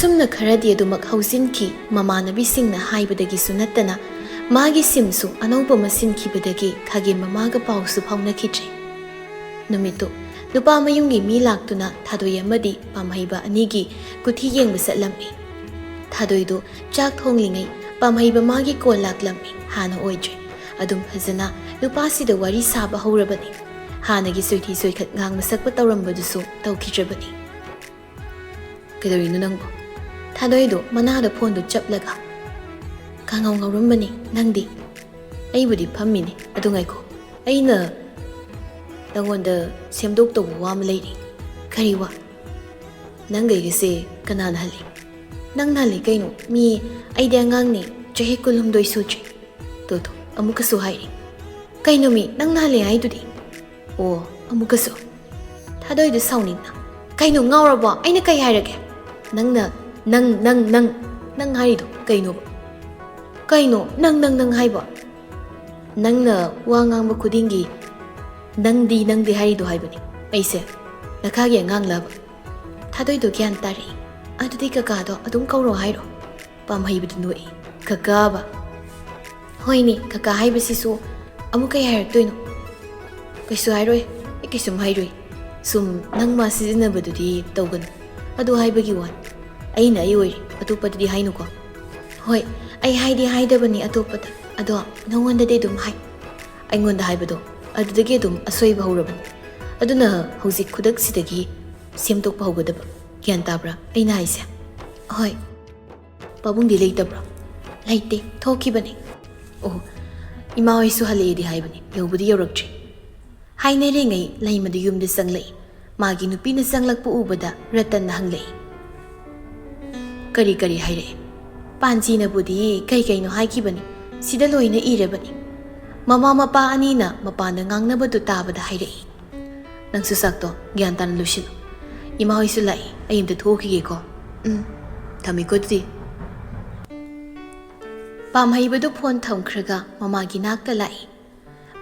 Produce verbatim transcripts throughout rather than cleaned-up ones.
ꯑꯁꯨꯝꯅ ꯈꯔꯗꯤ ꯑꯗꯨꯃꯛ ꯍꯧꯖꯤꯟꯈꯤ꯫ ꯃꯃꯥꯟꯅꯕꯤꯁꯤꯡꯅ ꯍꯥꯏꯕꯗꯒꯤꯁꯨ ꯅꯠꯇꯅ ꯃꯥꯒꯤ ꯁꯤꯝꯁꯨ ꯑꯅꯧꯕ ꯑꯃ ꯁꯤꯟꯈꯤꯕꯗꯒꯤ ꯈꯥꯒꯦꯝ ꯃꯃꯥꯒ ꯄꯥꯎꯁꯨ ꯐꯥꯎꯅꯈꯤꯗ꯭ꯔꯦ꯫ ꯅꯨꯃꯤꯠꯇꯨ ꯅꯨꯄꯥ ꯃꯌꯨꯝꯒꯤ ꯃꯤ ꯂꯥꯛꯇꯨꯅ ꯊꯥꯗꯣꯏ ꯑꯃꯗꯤ ꯄꯥꯝꯍꯩꯕ ꯑꯅꯤꯒꯤ ꯀꯨꯊꯤ ꯌꯦꯡꯕ ꯆꯠꯂꯝꯃꯤ꯫ ꯊꯥꯗꯣꯏꯗꯨ ꯆꯥꯛ ꯊꯣꯡꯂꯤꯉꯩ ꯄꯥꯝꯍꯩꯕ ꯃꯥꯒꯤ ꯀꯣꯜ ꯂꯥꯛꯂꯝꯃꯤ꯫ ꯍꯥꯟꯅ ꯑꯣꯏꯗ꯭ꯔꯦ꯫ ꯑꯗꯨꯝ ꯐꯖꯅ ꯅꯨꯄꯥꯁꯤꯗ ꯋꯥꯔꯤ ꯁꯥꯕ ꯍꯧꯔꯕꯅꯤ꯫ ꯍꯥꯟꯅꯒꯤ ꯆꯣꯏꯊꯤ ꯆꯣꯏꯈꯠ ꯉꯥꯡꯕ ꯁꯛꯄ ꯇꯧꯔꯝꯕꯗꯨꯁꯨ ꯇꯧꯈꯤꯗ꯭ꯔꯕꯅꯤ꯫ "ꯀꯩꯗꯧꯔꯤꯅꯣ ꯅꯪꯕꯣ?" ꯊꯥꯗꯣꯏꯗꯣ ꯃꯅꯥꯗ ꯐꯣꯟꯗꯨ ꯆꯞꯂꯒ, "ꯀꯥꯡꯉꯧ ꯉꯧꯔꯝꯕꯅꯤ, ꯅꯪꯗꯤ?" "ꯑꯩꯕꯨꯗꯤ ꯐꯝꯃꯤꯅꯤ, ꯑꯗꯨ ꯉꯥꯏꯈꯣ, ꯑꯩꯅ ꯅꯪꯉꯣꯟꯗ ꯁꯦꯝꯗꯣꯛꯇꯧꯕ ꯋꯥ ꯑꯃ ꯂꯩꯔꯤ꯫" "ꯀꯔꯤ ꯋꯥ?" "ꯅꯪꯒ ꯑꯩꯒꯁꯦ ꯀꯅꯥꯅ ꯍꯜꯂꯤ?" "ꯅꯪꯅ ꯍꯜꯂꯤ ꯀꯩꯅꯣ? ꯃꯤ, ꯑꯩꯗꯤ ꯑꯉꯥꯡꯅꯤ, ꯆꯍꯤ ꯀꯨꯟꯍꯨꯝꯗꯣꯏ ꯁꯨꯗ꯭ꯔꯤ꯫" ꯇꯣ ꯇꯣ, ꯑꯃꯨꯛꯀꯁꯨ ꯍꯥꯏꯔꯤ꯫ "ꯀꯩꯅꯣ ꯃꯤ, ꯅꯪꯅ ꯍꯜꯂꯦ ꯍꯥꯏꯗꯨꯗꯤ?" "ꯑꯣ, ꯑꯃꯨꯛꯀꯁꯨ?" ꯊꯥꯗꯣꯏꯗꯨ ꯁꯥꯎꯅꯤꯡꯅ, "ꯀꯩꯅꯣ, ꯉꯥꯎꯔꯕꯣ? ꯑꯩꯅ ꯀꯩ ꯍꯥꯏꯔꯒꯦ?" "ꯅꯪꯅ ꯅꯪ, ꯅꯪ, ꯅꯪ, ꯅꯪ ꯍꯥꯏꯔꯤꯗꯣ ꯀꯩꯅꯣꯕ?" "ꯀꯩꯅꯣ ꯅꯪ, ꯅꯪ, ꯅꯪ ꯍꯥꯏꯕꯣ? ꯅꯪꯅ ꯋꯥ ꯉꯥꯡꯕ ꯈꯨꯗꯤꯡꯒꯤ ꯅꯪꯗꯤ, ꯅꯪꯗꯤ ꯍꯥꯏꯔꯤꯗꯣ ꯍꯥꯏꯕꯅꯤ꯫ ꯑꯩꯁꯦ ꯅꯈꯥꯒꯤ ꯑꯉꯥꯡꯂꯕ?" ꯊꯥꯗꯣꯏꯗꯣ ꯒ꯭ꯌꯥꯟ ꯇꯥꯔꯛꯏ꯫ "ꯑꯗꯨꯗꯤ ꯀꯀꯥꯗꯣ ꯑꯗꯨꯝ ꯀꯧꯔꯣ ꯍꯥꯏꯔꯣ?" ꯄꯥꯝꯍꯩꯕꯗꯨ ꯅꯣꯛꯏ꯫ "ꯀꯀꯥꯕ?" "ꯍꯣꯏꯅꯦ, ꯀꯀꯥ ꯍꯥꯏꯕꯁꯤꯁꯨ ꯑꯃꯨꯛ ꯀꯩ ꯍꯥꯏꯔꯛꯇꯣꯏꯅꯣ?" "ꯀꯩꯁꯨ ꯍꯥꯏꯔꯣꯏ, ꯑꯩ ꯀꯩꯁꯨꯝ ꯍꯥꯏꯔꯣꯏ꯫ ꯁꯨꯝ ꯅꯪ ꯃꯥ ꯁꯤꯖꯤꯟꯅꯕꯗꯨꯗꯤ ꯇꯧꯒꯅꯨ, ꯑꯗꯨ ꯍꯥꯏꯕꯒꯤ ꯋꯥꯅꯤ꯫ ꯑꯩꯅ ꯑꯩ ꯑꯣꯏꯔꯦ, ꯑꯇꯣꯞꯄꯗꯗꯤ ꯍꯥꯏꯅꯨꯀꯣ꯫" "ꯍꯣꯏ, ꯑꯩ ꯍꯥꯏꯗꯤ ꯍꯥꯏꯗꯕꯅꯤ ꯑꯇꯣꯞꯄꯗ, ꯑꯗꯣ ꯅꯉꯣꯟꯗꯗꯤ ꯑꯗꯨꯝ ꯍꯥꯏ꯫ ꯑꯩꯉꯣꯟꯗ ꯍꯥꯏꯕꯗꯣ ꯑꯗꯨꯗꯒꯤ ꯑꯗꯨꯝ ꯑꯁꯣꯏꯕ ꯍꯧꯔꯕꯅꯤ꯫ ꯑꯗꯨꯅ ꯍꯧꯖꯤꯛ ꯈꯨꯗꯛꯁꯤꯗꯒꯤ ꯁꯦꯝꯗꯣꯛꯄ ꯍꯧꯒꯗꯕ꯫ ꯒ꯭ꯌꯥꯟ ꯇꯥꯕ꯭ꯔꯥ ꯑꯩꯅ ꯍꯥꯏꯁꯦ?" "ꯍꯣꯏ꯫" "ꯄꯥꯕꯨꯡꯗꯤ ꯂꯩꯇꯕ꯭ꯔꯣ?" "ꯂꯩꯇꯦ, ꯊꯣꯛꯈꯤꯕꯅꯦ꯫" "ꯑꯣ, ꯏꯃꯥ ꯍꯣꯏꯁꯨ ꯍꯜꯂꯛꯑꯦꯗꯤ ꯍꯥꯏꯕꯅꯤ, ꯌꯧꯕꯗꯤ ꯌꯧꯔꯛꯇ꯭ꯔꯤ꯫" ꯍꯥꯏꯅꯔꯤꯉꯩ ꯂꯩꯃꯗꯤ ꯌꯨꯝꯗ ꯆꯪꯂꯛꯏ꯫ ꯃꯥꯒꯤ ꯅꯨꯄꯤꯅ ꯆꯪꯂꯛꯄ ꯎꯕꯗ ꯔꯇꯟꯅ ꯍꯪꯂꯛꯏ, "ꯀꯔꯤ ꯀꯔꯤ ꯍꯥꯏꯔꯛꯑꯦ?" "ꯄꯥꯟꯖꯤꯅꯕꯨꯗꯤ ꯀꯩ ꯀꯩꯅꯣ ꯍꯥꯏꯈꯤꯕꯅꯤ, ꯁꯤꯗ ꯂꯣꯏꯅ ꯏꯔꯕꯅꯤ꯫ ꯃꯃꯥ ꯃꯄꯥ ꯑꯅꯤꯅ ꯃꯄꯥꯟꯗ ꯉꯥꯡꯅꯕꯗꯨ ꯇꯥꯕꯗ ꯍꯥꯏꯔꯛꯏ꯫" "ꯅꯪꯁꯨ ꯆꯥꯛꯇꯣ ꯒ꯭ꯌꯥꯟ ꯇꯥꯅ ꯂꯣꯏꯁꯤꯜꯂꯨ꯫ ꯏꯃꯥ ꯍꯣꯏꯁꯨ ꯂꯥꯛꯏ, ꯑꯩ ꯑꯝꯇ ꯊꯣꯛꯈꯤꯒꯦꯀꯣ꯫" "ꯎꯝ, ꯊꯝꯃꯦꯀꯣ ꯑꯗꯨꯗꯤ꯫" ꯄꯥꯝꯍꯩꯕꯗꯨ ꯐꯣꯟ ꯊꯝꯈ꯭ꯔꯒ ꯃꯃꯥꯒꯤ ꯅꯥꯛꯇ ꯂꯥꯛꯏ꯫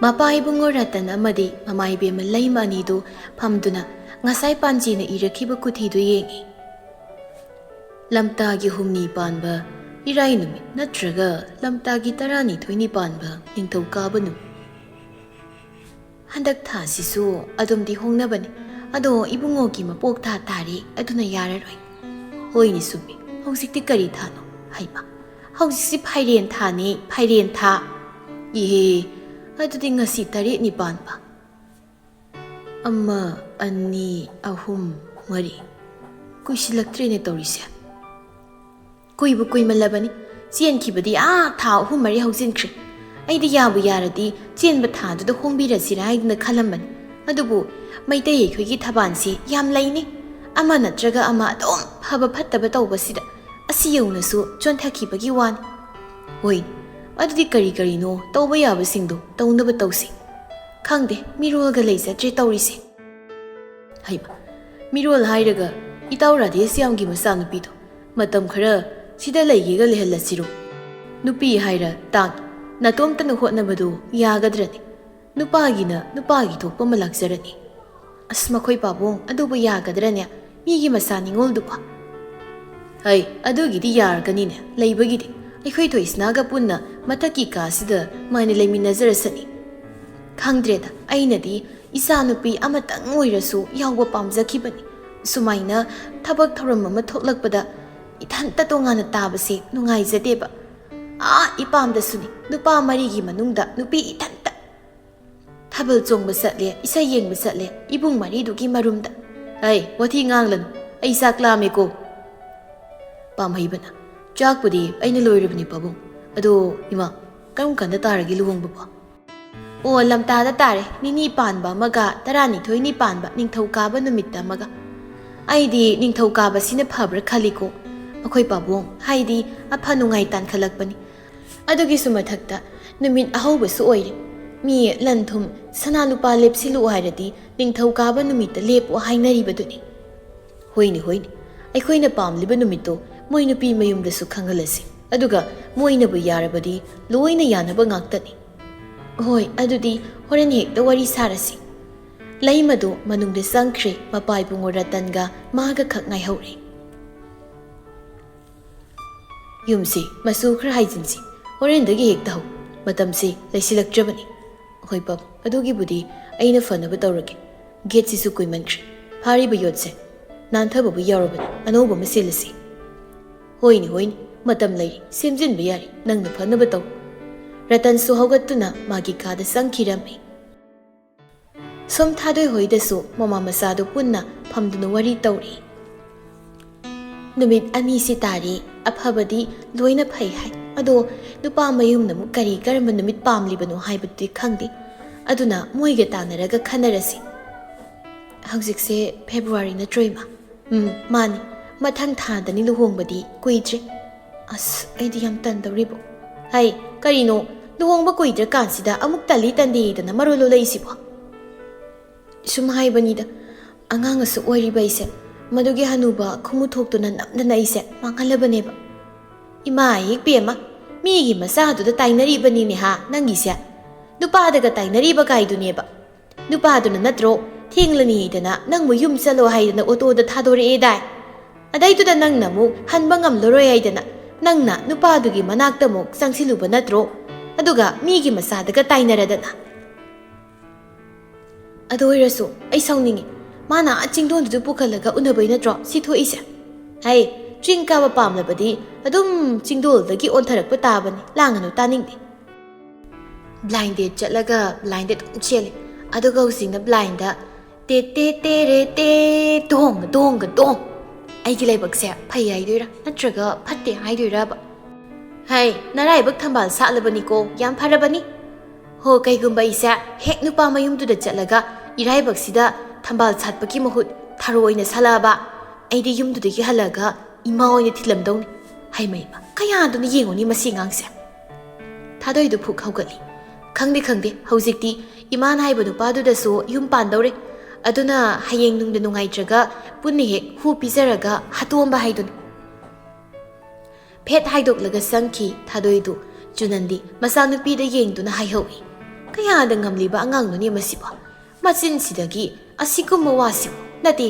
ꯃꯄꯥ ꯏꯕꯨꯡꯉꯣ ꯔꯇꯟ ꯑꯃꯗꯤ ꯃꯃꯥ ꯏꯕꯦꯝꯃ ꯂꯩꯃ ꯑꯅꯤꯗꯨ ꯐꯝꯗꯨꯅ ꯉꯁꯥꯏ ꯄꯥꯟꯖꯤꯅ ꯏꯔꯛꯈꯤꯕ ꯈꯨꯊꯤꯗꯨ ꯌꯦꯡꯏ꯫ ꯂꯝꯇꯥꯒꯤ ꯍꯨꯝꯅꯤ ꯄꯥꯟꯕ ꯏꯔꯥꯏ ꯅꯨꯃꯤꯠ ꯅꯠꯇ꯭ꯔꯒ ꯂꯝꯇꯥꯒꯤ ꯇꯔꯥꯅꯤꯊꯣꯏꯅꯤ ꯄꯥꯟꯕ ꯅꯤꯡꯊꯧꯀꯥꯕ ꯅꯨꯃꯤꯠ꯫ ꯍꯟꯗꯛ ꯊꯥꯁꯤꯁꯨ ꯑꯗꯨꯝꯗꯤ ꯍꯣꯡꯅꯕꯅꯤ꯫ ꯑꯗꯣ ꯏꯕꯨꯡꯉꯣꯒꯤ ꯃꯄꯣꯛ ꯊꯥ ꯇꯥꯔꯦ, ꯑꯗꯨꯅ ꯌꯥꯔꯔꯣꯏ꯫ ꯍꯣꯏꯅꯦ ꯆꯨꯝꯃꯤ, ꯍꯧꯖꯤꯛꯇꯤ ꯀꯔꯤ ꯊꯥꯅꯣ? ꯍꯩꯃ, ꯍꯧꯖꯤꯛꯁꯤ ꯐꯥꯏꯔꯦꯟ ꯊꯥꯅꯤ, ꯐꯥꯏꯔꯦꯟ ꯊꯥ꯫ ꯏꯍꯦ, ꯑꯗꯨꯗꯤ ꯉꯁꯤ ꯇꯔꯦꯠꯅꯤ ꯄꯥꯟꯕ꯫ ꯑꯃ, ꯑꯅꯤ, ꯑꯍꯨꯝ, ꯃꯔꯤ꯫ ꯀꯨꯏꯁꯤꯜꯂꯛꯇ꯭ꯔꯦꯅꯦ ꯇꯧꯔꯤꯁꯦ꯫ ꯀꯨꯏꯕꯨ ꯀꯨꯏꯃꯜꯂꯕꯅꯤ꯫ ꯆꯦꯟꯈꯤꯕꯗꯤ ꯑꯥ ꯊꯥ ꯑꯍꯨꯝ ꯃꯔꯤ ꯍꯧꯖꯤꯟꯈ꯭ꯔꯦ꯫ ꯑꯩꯗꯤ ꯌꯥꯕꯨ ꯌꯥꯔꯗꯤ ꯆꯦꯟꯕ ꯊꯥꯗꯨꯗ ꯍꯣꯡꯕꯤꯔꯁꯤꯔꯥ ꯍꯥꯏꯗꯅ ꯈꯜꯂꯝꯕꯅꯤ꯫ ꯑꯗꯨꯕꯨ ꯃꯩꯇꯩ ꯑꯩꯈꯣꯏꯒꯤ ꯊꯕꯥꯟꯁꯤ ꯌꯥꯝ ꯂꯩꯅꯤ꯫ ꯑꯃ ꯅꯠꯇ꯭ꯔꯒ ꯑꯃ ꯑꯗꯨꯝ ꯐꯕ ꯐꯠꯇꯕ ꯇꯧꯕꯁꯤꯗ ꯑꯁꯤ ꯌꯧꯅꯁꯨ ꯆꯣꯟꯊꯈꯤꯕꯒꯤ ꯋꯥꯅꯤ꯫ ꯍꯣꯏ, ꯑꯗꯨꯗꯤ ꯀꯔꯤ ꯀꯔꯤꯅꯣ ꯇꯧꯕ ꯌꯥꯕꯁꯤꯡꯗꯣ ꯇꯧꯅꯕ ꯇꯧꯁꯤ꯫ ꯈꯪꯗꯦ, ꯃꯤꯔꯣꯜꯒ ꯂꯩꯖꯗ꯭ꯔꯦ ꯇꯧꯔꯤꯁꯦ꯫ ꯍꯩꯃ, ꯃꯤꯔꯣꯜ ꯍꯥꯏꯔꯒ ꯏꯇꯥꯎ ꯔꯥꯙꯦꯁ꯭ꯌꯥꯝꯒꯤ ꯃꯆꯥꯅꯨꯄꯤꯗꯣ ꯃꯇꯝ ꯈꯔ ꯁꯤꯗ ꯂꯩꯒꯦꯒ ꯂꯩꯍꯜꯂꯁꯤꯔꯣ? ꯅꯨꯄꯤ ꯍꯥꯏꯔ ꯇꯥꯡ, ꯅꯇꯣꯝꯇꯅ ꯍꯣꯠꯅꯕꯗꯨ ꯌꯥꯒꯗ꯭ꯔꯅꯦ? ꯅꯨꯄꯥꯒꯤꯅ ꯅꯨꯄꯥꯒꯤ ꯊꯣꯛꯄ ꯑꯃ ꯂꯥꯛꯆꯔꯅꯤ꯫ ꯑꯁ, ꯃꯈꯣꯏ ꯄꯥꯕꯨꯡ, ꯑꯗꯨꯕꯨ ꯌꯥꯒꯗ꯭ꯔꯅꯦ? ꯃꯤꯒꯤ ꯃꯆꯥ ꯅꯤꯉꯣꯜꯗꯨꯕꯨ꯫ ꯍꯩ, ꯑꯗꯨꯒꯤꯗꯤ ꯌꯥꯔꯒꯅꯤꯅꯦ, ꯂꯩꯕꯒꯤꯗꯤ꯫ ꯑꯩꯈꯣꯏ ꯊꯣꯏꯁꯅꯥꯒ ꯄꯨꯟꯅ ꯃꯊꯛꯀꯤ ꯀꯥꯁꯤꯗ ꯃꯥꯏꯅ ꯂꯩꯃꯤꯟꯅꯖꯔꯁꯅꯤ꯫ ꯈꯪꯗ꯭ꯔꯦꯗ, ꯑꯩꯅꯗꯤ ꯏꯆꯥꯅꯨꯄꯤ ꯑꯃꯇꯪ ꯑꯣꯏꯔꯁꯨ ꯌꯥꯎꯕ ꯄꯥꯝꯖꯈꯤꯕꯅꯤ꯫ ꯁꯨꯃꯥꯏꯅ ꯊꯕꯛ ꯊꯧꯔꯝ ꯑꯃ ꯊꯣꯛꯂꯛꯄꯗ ꯏꯊꯟꯇ ꯇꯣꯉꯥꯟꯅ ꯇꯥꯕꯁꯦ ꯅꯨꯡꯉꯥꯏꯖꯗꯦꯕ꯫ ꯑꯥ ꯏꯄꯥꯝꯗꯁꯨꯅꯤ, ꯅꯨꯄꯥ ꯃꯔꯤꯒꯤ ꯃꯅꯨꯡꯗ ꯅꯨꯄꯤ ꯏꯊꯟꯇ꯫ ꯊꯥꯕꯜ ꯆꯣꯡꯕ ꯆꯠꯂꯦ, ꯏꯁꯩ ꯌꯦꯡꯕ ꯆꯠꯂꯦ, ꯏꯕꯨꯡ ꯃꯔꯤꯗꯨꯒꯤ ꯃꯔꯨꯝꯗ꯫ ꯑꯩ ꯋꯥꯊꯤ ꯉꯥꯡꯂꯅꯨ, ꯑꯩ ꯆꯥꯛ ꯂꯥꯝꯃꯦꯀꯣ꯫ ꯄꯥꯝꯍꯩꯕꯅ, ꯆꯥꯛꯄꯨꯗꯤ ꯑꯩꯅ ꯂꯣꯏꯔꯕꯅꯤ ꯄꯥꯕꯨꯡ꯫ ꯑꯗꯣ ꯏꯃꯥ, ꯀꯔꯝ ꯀꯥꯟꯗ ꯇꯥꯔꯒꯦ ꯂꯨꯍꯣꯡꯕꯕꯣ? ꯑꯣ, ꯂꯝꯇꯥꯗ ꯇꯥꯔꯦ, ꯅꯤꯅꯤ ꯄꯥꯟꯕ ꯑꯃꯒ ꯇꯔꯥꯅꯤꯊꯣꯏꯅꯤ ꯄꯥꯟꯕ ꯅꯤꯡꯊꯧꯀꯥꯕ ꯅꯨꯃꯤꯠꯇ ꯑꯃꯒ꯫ ꯑꯩꯗꯤ ꯅꯤꯡꯊꯧꯀꯥꯕꯁꯤꯅ ꯐꯕ꯭ꯔꯥ ꯈꯜꯂꯤꯀꯣ꯫ ꯃꯈꯣꯏ ꯄꯥꯕꯨꯡ, ꯍꯥꯏꯗꯤ ꯑꯐ ꯅꯨꯡꯉꯥꯏ ꯇꯥꯟꯈꯠꯂꯛꯄꯅꯤ꯫ ꯑꯗꯨꯒꯤꯁꯨ ꯃꯊꯛꯇ ꯅꯨꯃꯤꯠ ꯑꯍꯧꯕꯁꯨ ꯑꯣꯏꯔꯦ꯫ ꯃꯤ ꯂꯟ ꯊꯨꯝ, ꯁꯅꯥ ꯂꯨꯄꯥ ꯂꯦꯞꯁꯤꯜꯂꯨ ꯍꯥꯏꯔꯗꯤ ꯅꯤꯡꯊꯧꯀꯥꯕ ꯅꯨꯃꯤꯠꯇ ꯂꯦꯞꯄꯨ ꯍꯥꯏꯅꯔꯤꯕꯗꯨꯅꯤ꯫ ꯍꯣꯏꯅꯦ, ꯍꯣꯏꯅꯦ, ꯑꯩꯈꯣꯏꯅ ꯄꯥꯝꯂꯤꯕ ꯅꯨꯃꯤꯠꯇꯣ ꯃꯣꯏ ꯅꯨꯄꯤ ꯃꯌꯨꯝꯗꯁꯨ ꯈꯪꯍꯜꯂꯁꯤ꯫ ꯑꯗꯨꯒ ꯃꯣꯏꯅꯕꯨ ꯌꯥꯔꯕꯗꯤ ꯂꯣꯏꯅ ꯌꯥꯅꯕ ꯉꯥꯛꯇꯅꯤ꯫ ꯍꯣꯏ, ꯑꯗꯨꯗꯤ ꯍꯣꯔꯦꯟ ꯍꯦꯛꯇ ꯋꯥꯔꯤ ꯁꯥꯔꯁꯤ꯫ ꯂꯩꯃꯗꯨ ꯃꯅꯨꯡꯗ ꯆꯪꯈ꯭ꯔꯦ, ꯃꯄꯥ ꯏꯕꯨꯡꯉꯣ ꯔꯇꯟꯒ ꯃꯥꯒ ꯈꯛ ꯉꯥꯏꯍꯧꯔꯦ꯫ "ꯌꯨꯝꯁꯤ ꯃꯆꯨ ꯈꯔ ꯍꯥꯏꯖꯤꯟꯁꯤ, ꯍꯣꯔꯦꯟꯗꯒꯤ ꯍꯦꯛꯇ ꯍꯧ꯫ ꯃꯇꯝꯁꯤ ꯂꯩꯁꯤꯜꯂꯛꯇ꯭ꯔꯕꯅꯤ꯫" "ꯍꯣꯏ ꯄꯥꯕꯨꯡ, ꯑꯗꯨꯒꯤꯕꯨꯗꯤ ꯑꯩꯅ ꯐꯅꯕ ꯇꯧꯔꯒꯦ꯫ ꯒꯦꯠꯁꯤꯁꯨ ꯀꯨꯏꯃꯟꯈ꯭ꯔꯦ, ꯐꯥꯔꯤꯕ ꯌꯣꯠꯁꯦ ꯅꯥꯟꯊꯕꯕꯨ ꯌꯥꯎꯔꯕꯅꯤ, ꯑꯅꯧꯕ ꯑꯃ ꯁꯤꯜꯂꯁꯤ꯫" "ꯍꯣꯏꯅꯦ, ꯍꯣꯏꯅꯦ, ꯃꯇꯝ ꯂꯩꯔꯤ, ꯁꯦꯝꯖꯤꯟꯕ ꯌꯥꯔꯤ, ꯅꯪꯅ ꯐꯅꯕ ꯇꯧ꯫" ꯔꯇꯟꯁꯨ ꯍꯧꯒꯠꯇꯨꯅ ꯃꯥꯒꯤ ꯀꯥꯗ ꯆꯪꯈꯤꯔꯝꯃꯤ꯫ ꯁꯣꯝ ꯊꯥꯗꯣꯏ ꯍꯣꯏꯗꯁꯨ ꯃꯃꯥ ꯃꯆꯥꯗꯨ ꯄꯨꯟꯅ ꯐꯝꯗꯨꯅ ꯋꯥꯔꯤ ꯇꯧꯔꯤ꯫ "ꯅꯨꯃꯤꯠ ꯑꯅꯤꯁꯤ ꯇꯥꯔꯤ, ꯑꯐꯕꯗꯤ ꯂꯣꯏꯅ ꯐꯩ ꯍꯥꯏ꯫ ꯑꯗꯣ ꯅꯨꯄꯥ ꯃꯌꯨꯝꯅ ꯑꯃꯨꯛ ꯀꯔꯤ ꯀꯔꯝꯕ ꯅꯨꯃꯤꯠ ꯄꯥꯝꯂꯤꯕꯅꯣ ꯍꯥꯏꯕꯗꯨꯗꯤ ꯈꯪꯗꯦ꯫ ꯑꯗꯨꯅ ꯃꯣꯏꯒ ꯇꯥꯟꯅꯔꯒ ꯈꯟꯅꯔꯁꯤ꯫" "ꯍꯧꯖꯤꯛꯁꯦ ꯐꯦꯕ꯭ꯔꯨꯋꯥꯔꯤ ꯅꯠꯇ꯭ꯔꯣ, ꯏꯃꯥ?" "ꯎꯝ, ꯃꯥꯅꯤ꯫ ꯃꯊꯪ ꯊꯥꯗꯅꯤ ꯂꯨꯍꯣꯡꯕꯗꯤ, ꯀꯨꯏꯗ꯭ꯔꯦ꯫" "ꯑꯁ, ꯑꯩꯗꯤ ꯌꯥꯝ ꯇꯟꯗꯧꯔꯤꯕꯣ꯫" "ꯍꯩ, ꯀꯔꯤꯅꯣ? ꯂꯨꯍꯣꯡꯕ ꯀꯨꯏꯗ꯭ꯔꯀꯥꯟꯁꯤꯗ ꯑꯃꯨꯛ ꯇꯜꯂꯤ ꯇꯟꯗꯦꯗꯅ ꯃꯔꯣꯜ ꯂꯣꯜꯂꯛꯏꯁꯤꯕꯣ?" "ꯁꯨꯝ ꯍꯥꯏꯕꯅꯤꯗ, ꯑꯉꯥꯡ ꯑꯁꯨꯛ ꯑꯣꯏꯔꯤꯕ ꯑꯩꯁꯦ, ꯃꯗꯨꯒꯤ ꯍꯅꯨꯕ ꯈꯨꯃꯨ ꯊꯣꯛꯇꯨꯅ ꯅꯝꯗꯅ ꯑꯩꯁꯦ ꯃꯥꯡꯍꯜꯂꯕꯅꯦꯕ꯫" "ꯏꯃꯥ ꯏꯛ ꯄꯦꯝꯃ, ꯃꯤꯒꯤ ꯃꯆꯥꯗꯨꯗ ꯇꯥꯏꯅꯔꯤꯕꯅꯤꯅꯦ ꯍꯥ ꯅꯪꯒꯤꯁꯦ? ꯅꯨꯄꯥꯗꯒ ꯇꯥꯏꯅꯔꯤꯕ ꯀꯥꯏꯗꯨꯅꯦꯕ꯫ ꯅꯨꯄꯥꯗꯨꯅ ꯅꯠꯇ꯭ꯔꯣ ꯊꯦꯡꯂꯅꯤꯗꯅ ꯅꯪꯕꯨ ꯌꯨꯝ ꯆꯠꯂꯣ ꯍꯥꯏꯗꯅ ꯑꯣꯇꯣꯗ ꯊꯥꯗꯣꯔꯛꯑꯦꯗꯥꯏ? ꯑꯗꯩꯗꯨꯗ ꯅꯪꯅ ꯑꯃꯨꯛ ꯍꯟꯕ ꯉꯝꯂꯔꯣꯏ ꯍꯥꯏꯗꯅ ꯅꯪꯅ ꯅꯨꯄꯥꯗꯨꯒꯤ ꯃꯅꯥꯛꯇ ꯑꯃꯨꯛ ꯆꯪꯁꯤꯜꯂꯨꯕ ꯅꯠꯇ꯭ꯔꯣ? ꯑꯗꯨꯒ ꯃꯤꯒꯤ ꯃꯆꯥꯗꯒ ꯇꯥꯏꯅꯔꯗꯅ꯫" "ꯑꯗꯨ ꯑꯣꯏꯔꯁꯨ ꯑꯩ ꯁꯥꯎꯅꯤꯡꯉꯤ꯫ ꯃꯥꯅ ꯑꯥ ꯆꯤꯡꯗꯣꯟꯗꯨꯗ ꯄꯨꯈꯠꯂꯒ ꯎꯅꯕꯩ ꯅꯠꯇ꯭ꯔꯣ ꯁꯤ ꯊꯣꯛꯏꯁꯦ? ꯍꯩ, ꯆꯤꯡ ꯀꯥꯕ ꯄꯥꯝꯂꯕꯗꯤ ꯑꯗꯨꯝ ꯆꯤꯡꯗꯣꯜꯗꯒꯤ ꯑꯣꯟꯊꯔꯛꯄ ꯇꯥꯕꯅꯤ꯫ ꯂꯥꯡꯒꯅꯨ, ꯇꯥꯅꯤꯡꯗꯦ꯫" ꯕ꯭ꯂꯥꯏꯟ ꯗꯦꯠ ꯆꯠꯂꯒ ꯕ꯭ꯂꯥꯏꯟꯗ ꯑꯗꯨꯝ ꯆꯦꯜꯂꯤ꯫ ꯑꯗꯨꯒ ꯍꯧꯖꯤꯛꯅ ꯕ꯭ꯂꯥꯏꯟꯗ "ꯇꯦ ꯇꯦ ꯇꯦ ꯔꯦ ꯇꯦ, ꯗꯣꯡꯒ ꯗꯣꯡꯒ ꯗꯣꯡ꯫" ꯑꯩꯒꯤ ꯂꯥꯏꯕꯛꯁꯦ ꯐꯩ ꯍꯥꯏꯗꯣꯏꯔꯥ ꯅꯠꯇ꯭ꯔꯒ ꯐꯠꯇꯦ ꯍꯥꯏꯗꯣꯏꯔꯕ? "ꯍꯩ, ꯅꯔꯥꯏꯕꯛ ꯊꯝꯕꯥꯜ ꯁꯥꯠꯂꯕꯅꯤꯀꯣ, ꯌꯥꯝ ꯐꯔꯕꯅꯤ꯫ ꯍꯣ, ꯀꯩꯒꯨꯝꯕ ꯑꯩꯁꯦ ꯍꯦꯛ ꯅꯨꯄꯥ ꯃꯌꯨꯝꯗꯨꯗ ꯆꯠꯂꯒ ꯏꯔꯥꯏꯕꯛꯁꯤꯗ ꯊꯝꯕꯥꯜ ꯁꯥꯠꯄꯒꯤ ꯃꯍꯨꯠ ꯊꯔꯣ ꯑꯣꯏꯅ ꯁꯥꯠꯂꯛꯑꯕ, ꯑꯩꯗꯤ ꯌꯨꯝꯗꯨꯗꯒꯤ ꯍꯜꯂꯒ ꯏꯃꯥ ꯑꯣꯏꯅ ꯊꯤꯜꯂꯝꯗꯧꯅꯤ꯫" ꯍꯩꯃꯩꯃ, ꯀꯌꯥꯗꯨꯅ ꯌꯦꯡꯉꯨꯅꯤ ꯃꯁꯤ ꯑꯉꯥꯡꯁꯦ꯫ ꯊꯥꯗꯣꯏꯗꯨ ꯐꯨꯛ ꯍꯧꯒꯠꯂꯤ꯫ "ꯈꯪꯗꯦ, ꯈꯪꯗꯦ, ꯍꯧꯖꯤꯛꯇꯤ ꯏꯃꯥꯟ ꯍꯥꯏꯕ ꯅꯨꯄꯥꯗꯨꯗꯁꯨ ꯌꯨꯝ ꯄꯥꯟꯗꯧꯔꯦ꯫ ꯑꯗꯨꯅ ꯍꯌꯦꯡ ꯅꯨꯡꯗ ꯅꯨꯡꯉꯥꯏꯇ꯭ꯔꯒ ꯄꯨꯟꯅ ꯍꯦꯛ ꯍꯨ ꯄꯤꯖꯔꯒ ꯍꯥꯠꯇꯣꯛꯑꯝꯕ ꯍꯥꯏꯗꯨꯅꯤ꯫" ꯐꯦꯠ ꯍꯥꯏꯗꯣꯛꯂꯒ ꯆꯪꯈꯤ ꯊꯥꯗꯣꯏꯗꯨ꯫ ꯆꯨꯅꯟꯗꯤ ꯃꯆꯥꯅꯨꯄꯤꯗ ꯌꯦꯡꯗꯨꯅ ꯍꯥꯏꯍꯧꯏ꯫ "ꯀꯌꯥꯗ ꯉꯝꯂꯤꯕ ꯑꯉꯥꯡꯅꯣꯅꯦ ꯃꯁꯤꯕꯣ? ꯃꯆꯤꯟꯁꯤꯗꯒꯤ ꯑꯁꯤꯒꯨꯝꯕ ꯋꯥꯁꯤꯕꯨ, ꯅꯠꯇꯦ,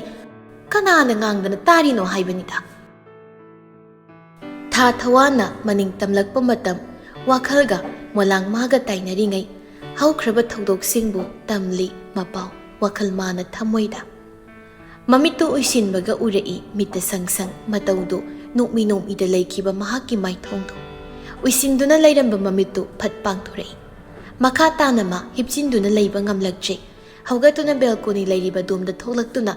ꯀꯅꯥꯅ ꯉꯥꯡꯗꯅ ꯇꯥꯔꯤꯅꯣ ꯍꯥꯏꯕꯅꯤꯗ?" ꯊꯥ ꯊꯋꯥꯅ ꯃꯅꯤꯡ ꯇꯝꯂꯛꯄ ꯃꯇꯝ, ꯋꯥꯈꯜꯒ ꯃꯣꯂꯥꯡ ꯃꯥꯒ ꯇꯥꯏꯅꯔꯤꯉꯩ, ꯍꯧꯈ꯭ꯔꯕ ꯊꯧꯗꯣꯛꯁꯤꯡꯕꯨ ꯇꯝꯂꯤ ꯃꯄꯥꯎ ꯋꯥꯈꯜ ꯃꯥꯅ ꯊꯃꯣꯏꯗ꯫ ꯃꯃꯤꯠꯇꯨ ꯎꯏꯁꯤꯟꯕꯒ ꯎꯔꯛꯏ ꯃꯤꯠꯇ ꯁꯪ ꯁꯪ ꯃꯇꯧꯗꯨ ꯅꯣꯛꯃꯤ ꯅꯣꯛꯃꯤꯗ ꯂꯩꯈꯤꯕ ꯃꯍꯥꯛꯀꯤ ꯃꯥꯏꯊꯣꯡꯗꯨ꯫ ꯎꯏꯁꯤꯟꯗꯨꯅ ꯂꯩꯔꯝꯕ ꯃꯃꯤꯠꯇꯨ ꯐꯠ ꯄꯥꯡꯊꯣꯔꯛꯏ꯫ ꯃꯈꯥ ꯇꯥꯅ ꯃꯥ ꯍꯤꯞꯆꯤꯟꯗꯨꯅ ꯂꯩꯕ ꯉꯝꯂꯛꯇ꯭ꯔꯦ꯫ ꯍꯧꯒꯠꯇꯨꯅ ꯕꯦꯜꯀꯣꯅꯤ ꯂꯩꯔꯤꯕ ꯗꯣꯝꯗ ꯊꯣꯛꯂꯛꯇꯨꯅ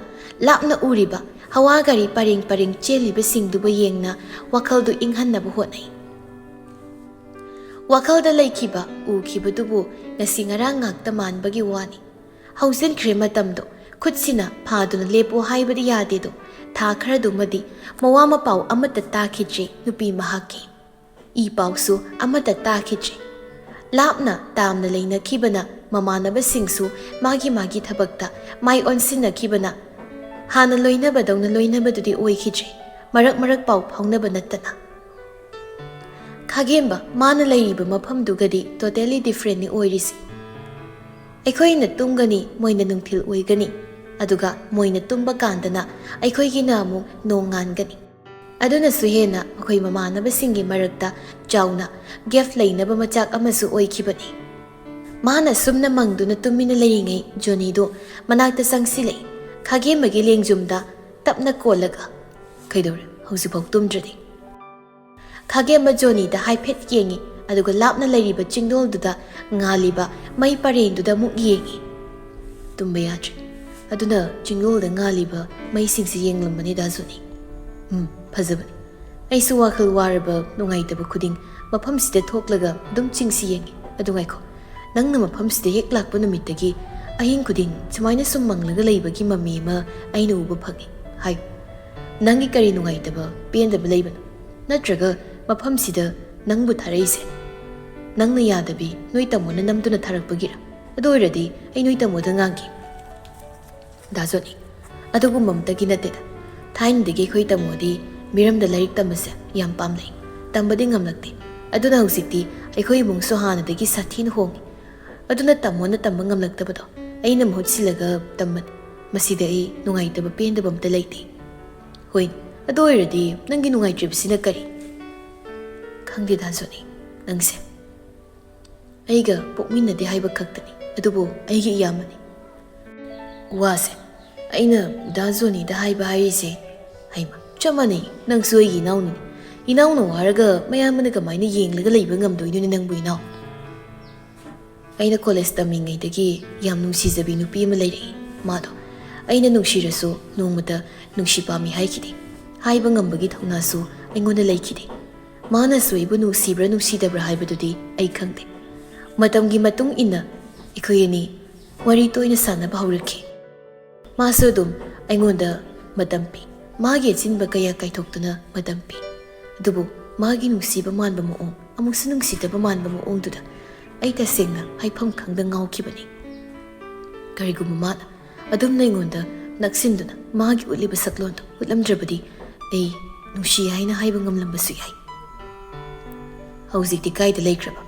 ꯂꯥꯞꯅ ꯎꯔꯤꯕ ꯍꯋꯥ ꯒꯥꯔꯤ ꯄꯔꯦꯡ ꯄꯔꯦꯡ ꯆꯦꯜꯂꯤꯕꯁꯤꯡꯗꯨꯕꯨ ꯌꯦꯡꯅ ꯋꯥꯈꯜꯗꯨ ꯏꯪꯍꯟꯅꯕ ꯍꯣꯠꯅꯩ꯫ ꯋꯥꯈꯜꯗ ꯂꯩꯈꯤꯕ ꯎꯈꯤꯕꯗꯨꯕꯨ ꯉꯁꯤ ꯉꯔꯥꯡ ꯉꯥꯛꯇ ꯃꯥꯟꯕꯒꯤ ꯋꯥꯅꯤ꯫ ꯍꯧꯖꯤꯟꯈ꯭ꯔꯦ ꯃꯇꯝꯗꯣ꯫ ꯈꯨꯠꯁꯤꯅ ꯐꯥꯗꯨꯅ ꯂꯦꯞꯄꯣ ꯍꯥꯏꯕꯗꯤ ꯌꯥꯗꯦꯗꯣ꯫ ꯊꯥ ꯈꯔꯗꯨꯃꯗꯤ ꯃꯋꯥ ꯃꯄꯥꯎ ꯑꯃꯠꯇ ꯇꯥꯈꯤꯗ꯭ꯔꯦ ꯅꯨꯄꯤ ꯃꯍꯥꯛꯀꯤ꯫ ꯏ ꯄꯥꯎꯁꯨ ꯑꯃꯠꯇ ꯇꯥꯈꯤꯗ꯭ꯔꯦ꯫ ꯂꯥꯞꯅ ꯇꯥꯝꯅ ꯂꯩꯅꯈꯤꯕꯅ ꯃꯃꯥꯟꯅꯕꯁꯤꯡꯁꯨ ꯃꯥꯒꯤ ꯃꯥꯒꯤ ꯊꯕꯛꯇ ꯃꯥꯏ ꯑꯣꯟꯁꯤꯟꯅꯈꯤꯕꯅ ꯍꯥꯟꯅ ꯂꯣꯏꯅꯕꯗꯧꯅ ꯂꯣꯏꯅꯕꯗꯨꯗꯤ ꯑꯣꯏꯈꯤꯗ꯭ꯔꯦ, ꯃꯔꯛ ꯃꯔꯛ ꯄꯥꯎ ꯐꯥꯎꯅꯕ ꯅꯠꯇꯅ꯫ ꯈꯥꯒꯦꯝꯕ ꯃꯥꯅ ꯂꯩꯔꯤꯕ ꯃꯐꯝꯗꯨꯒꯗꯤ totally differentꯅꯤ ꯑꯣꯏꯔꯤꯁꯦ꯫ ꯑꯩꯈꯣꯏꯅ ꯇꯨꯝꯒꯅꯤ, ꯃꯣꯏꯅ ꯅꯨꯡꯊꯤꯜ ꯑꯣꯏꯒꯅꯤ, ꯑꯗꯨꯒ ꯃꯣꯏꯅ ꯇꯨꯝꯕ ꯀꯥꯟꯗꯅ ꯑꯩꯈꯣꯏꯒꯤꯅ ꯑꯃꯨꯛ ꯅꯣꯡ ꯉꯥꯟꯒꯅꯤ꯫ ꯑꯗꯨꯅꯁꯨ ꯍꯦꯟꯅ ꯃꯈꯣꯏ ꯃꯃꯥꯟꯅꯕꯁꯤꯡꯒꯤ ꯃꯔꯛꯇ ꯆꯥꯎꯅ gap ꯂꯩꯅꯕ ꯃꯆꯥꯛ ꯑꯃꯁꯨ ꯑꯣꯏꯈꯤꯕꯅꯤ꯫ ꯃꯥꯅ ꯁꯨꯝꯅ ꯃꯪꯗꯨꯅ ꯇꯨꯃꯤꯟꯅ ꯂꯩꯔꯤꯉꯩ ꯖꯣꯅꯤꯗꯣ ꯃꯅꯥꯛꯇ ꯆꯪꯁꯤꯜꯂꯛꯏ꯫ ꯈꯥꯒꯦꯝꯕꯒꯤ ꯂꯦꯡꯖꯨꯝꯗ ꯇꯞꯅ ꯀꯣꯜꯂꯒ, "ꯀꯩꯗꯧꯔꯦ? ꯍꯧꯖꯤꯛꯐꯥꯎ ꯇꯨꯝꯗ꯭ꯔꯗꯤ?" ꯈꯥꯒꯦꯝꯕ ꯖꯣꯅꯤꯗ ꯍꯥꯏꯐꯦꯠ ꯌꯦꯡꯉꯤ, ꯑꯗꯨꯒ ꯂꯥꯞꯅ ꯂꯩꯔꯤꯕ ꯆꯤꯡꯗꯣꯜꯗꯨꯗ ꯉꯥꯜꯂꯤꯕ ꯃꯩ ꯄꯔꯦꯡꯗꯨꯗ ꯑꯃꯨꯛ ꯌꯦꯡꯉꯤ꯫ "ꯇꯨꯝꯕ ꯌꯥꯗ꯭ꯔꯦ, ꯑꯗꯨꯅ ꯆꯤꯡꯗꯣꯜꯗ ꯉꯥꯜꯂꯤꯕ ꯃꯩꯁꯤꯡꯁꯤ ꯌꯦꯡꯂꯝꯕꯅꯤ ꯗꯥ ꯖꯣꯅꯤ꯫ ꯎꯝ, ꯐꯖꯕꯅꯤ꯫ ꯑꯩꯁꯨ ꯋꯥꯈꯜ ꯋꯥꯔꯕ, ꯅꯨꯡꯉꯥꯏꯇꯕ ꯈꯨꯗꯤꯡ ꯃꯐꯝꯁꯤꯗ ꯊꯣꯛꯂꯒ ꯑꯗꯨꯝ ꯆꯤꯡꯁꯤ ꯌꯦꯡꯉꯤ꯫ ꯑꯗꯨ ꯉꯥꯏꯈꯣ, ꯅꯪꯅ ꯃꯐꯝꯁꯤꯗ ꯍꯦꯛ ꯂꯥꯛꯄ ꯅꯨꯃꯤꯠꯇꯒꯤ ꯑꯍꯤꯡ ꯈꯨꯗꯤꯡ ꯁꯨꯃꯥꯏꯅ ꯁꯨꯝ ꯃꯪꯂꯒ ꯂꯩꯕꯒꯤ ꯃꯃꯤ ꯑꯃ ꯑꯩꯅ ꯎꯕ ꯐꯪꯉꯤ꯫ ꯍꯥꯏꯌꯨ, ꯅꯪꯒꯤ ꯀꯔꯤ ꯅꯨꯡꯉꯥꯏꯇꯕ, ꯄꯦꯟꯗꯕ ꯂꯩꯕꯅꯣ? ꯅꯠꯇ꯭ꯔꯒ ꯃꯐꯝꯁꯤꯗ ꯅꯪꯕꯨ ꯊꯥꯔꯛꯏꯁꯦ ꯅꯪꯅ ꯌꯥꯗꯕꯤ ꯅꯣꯏ ꯇꯥꯃꯣꯅ ꯅꯝꯗꯨꯅ ꯊꯥꯔꯛꯄꯒꯤꯔ? ꯑꯗꯨ ꯑꯣꯏꯔꯗꯤ ꯑꯩ ꯅꯣꯏ ꯇꯥꯃꯣꯗ ꯉꯥꯡꯒꯦ꯫" ꯗꯥ ꯖꯣꯅꯤ, ꯑꯗꯨꯒꯨꯝꯕ ꯑꯃꯇꯒꯤ ꯅꯠꯇꯦꯗ꯫ ꯊꯥꯏꯅꯗꯒꯤ ꯑꯩꯈꯣꯏ ꯇꯥꯃꯣꯗꯤ ꯃꯤꯔꯝꯗ ꯂꯥꯏꯔꯤꯛ ꯇꯝꯕꯁꯦ ꯌꯥꯝ ꯄꯥꯝꯅꯩ꯫ ꯇꯝꯕꯗꯤ ꯉꯝꯂꯛꯇꯦ꯫ ꯑꯗꯨꯅ ꯍꯧꯖꯤꯛꯇꯤ ꯑꯩꯈꯣꯏ ꯏꯃꯨꯡꯁꯨ ꯍꯥꯟꯅꯗꯒꯤ ꯁꯥꯊꯤꯅ ꯍꯣꯡꯉꯤ꯫ ꯑꯗꯨꯅ ꯇꯥꯃꯣꯅ ꯇꯝꯕ ꯉꯝꯂꯛꯇꯕꯗꯣ ꯑꯩꯅ ꯃꯍꯨꯠ ꯁꯤꯜꯂꯒ ꯇꯝꯕꯅꯤ꯫ ꯃꯁꯤꯗ ꯑꯩ ꯅꯨꯡꯉꯥꯏꯇꯕ ꯄꯦꯟꯗꯕ ꯑꯝꯇ ꯂꯩꯇꯦ꯫ ꯍꯣꯏ, ꯑꯗꯨ ꯑꯣꯏꯔꯗꯤ ꯅꯪꯒꯤ ꯅꯨꯡꯉꯥꯏꯇ꯭ꯔꯤꯕꯁꯤꯅ ꯀꯔꯤ? ꯈꯪꯗꯦ ꯗꯥ ꯖꯣꯅꯤ, ꯅꯪꯁꯦ ꯑꯩꯒ ꯄꯣꯛꯃꯤꯟꯅꯗꯦ ꯍꯥꯏꯕ ꯈꯛꯇꯅꯤ, ꯑꯗꯨꯕꯨ ꯑꯩꯒꯤ ꯏꯌꯥꯝꯕꯅꯤ꯫ ꯋꯥꯁꯦ ꯑꯩꯅ ꯗꯥ ꯖꯣꯅꯤꯗ ꯍꯥꯏꯕ ꯍꯥꯏꯔꯤꯁꯦ, ꯍꯩꯃ, ꯆꯞ ꯃꯥꯟꯅꯩ, ꯅꯪꯁꯨ ꯑꯩꯒꯤ ꯏꯅꯥꯎꯅꯤꯅꯦ꯫ ꯏꯅꯥꯎꯅ ꯋꯥꯔꯒ ꯃꯌꯥꯝꯕꯅ ꯀꯃꯥꯏꯅ ꯌꯦꯡꯂꯒ ꯂꯩꯕ ꯉꯝꯗꯣꯏꯅꯣꯅꯦ ꯅꯪꯕꯨ ꯏꯅꯥꯎ? ꯑꯩꯅ ꯀꯣꯂꯦꯖ ꯇꯝꯃꯤꯉꯩꯗꯒꯤ ꯌꯥꯝ ꯅꯨꯡꯁꯤꯖꯕꯤ ꯅꯨꯄꯤ ꯑꯃ ꯂꯩꯔꯛꯏ꯫ ꯃꯥꯗꯣ ꯑꯩꯅ ꯅꯨꯡꯁꯤꯔꯁꯨ ꯅꯣꯡꯃꯇ ꯅꯨꯡꯁꯤ ꯄꯥꯝꯃꯤ ꯍꯥꯏꯈꯤꯗꯦ꯫ ꯍꯥꯏꯕ ꯉꯝꯕꯒꯤ ꯊꯧꯅꯥꯁꯨ ꯑꯩꯉꯣꯟꯗ ꯂꯩꯈꯤꯗꯦ꯫ ꯃꯥꯅꯁꯨ ꯑꯩꯕꯨ ꯅꯨꯡꯁꯤꯕ꯭ꯔꯥ ꯅꯨꯡꯁꯤꯗꯕ꯭ꯔꯥ ꯍꯥꯏꯕꯗꯨꯗꯤ ꯑꯩ ꯈꯪꯗꯦ꯫ ꯃꯇꯝꯒꯤ ꯃꯇꯨꯡ ꯏꯟꯅ ꯑꯩꯈꯣꯏ ꯑꯅꯤ ꯋꯥꯔꯤ ꯇꯣꯏꯅ ꯁꯥꯟꯅꯕ ꯍꯧꯔꯛꯈꯤ꯫ ꯃꯥꯁꯨ ꯑꯗꯨꯝ ꯑꯩꯉꯣꯟꯗ ꯃꯇꯝ ꯄꯤ꯫ ꯃꯥꯒꯤ ꯑꯆꯤꯟꯕ ꯀꯌꯥ ꯀꯥꯏꯊꯣꯛꯇꯨꯅ ꯃꯇꯝ ꯄꯤ꯫ ꯑꯗꯨꯕꯨ ꯃꯥꯒꯤ ꯅꯨꯡꯁꯤꯕ ꯃꯥꯟꯕ ꯃꯑꯣꯡ, ꯑꯃꯨꯛꯁꯨ ꯅꯨꯡꯁꯤꯗꯕ ꯃꯥꯟꯕ ꯃꯑꯣꯡꯗꯨꯗ ꯑꯩ ꯇꯁꯦꯡꯅ ꯍꯥꯏꯐꯝ ꯈꯪꯗ ꯉꯥꯎꯈꯤꯕꯅꯤ꯫ ꯀꯔꯤꯒꯨꯝꯕ ꯃꯥꯅ ꯑꯗꯨꯝꯅ ꯑꯩꯉꯣꯟꯗ ꯅꯛꯁꯤꯟꯗꯨꯅ ꯃꯥꯒꯤ ꯎꯠꯂꯤꯕ ꯁꯛꯂꯣꯟꯗꯨ ꯎꯠꯂꯝꯗ꯭ꯔꯕꯗꯤ ꯑꯩ ꯅꯨꯡꯁꯤ ꯍꯥꯏꯅ ꯍꯥꯏꯕ ꯉꯝꯂꯝꯕꯁꯨ ꯌꯥꯏ꯫ ꯍꯧꯖꯤꯛꯇꯤ ꯀꯥꯏꯗ ꯂꯩꯈ꯭ꯔꯕ?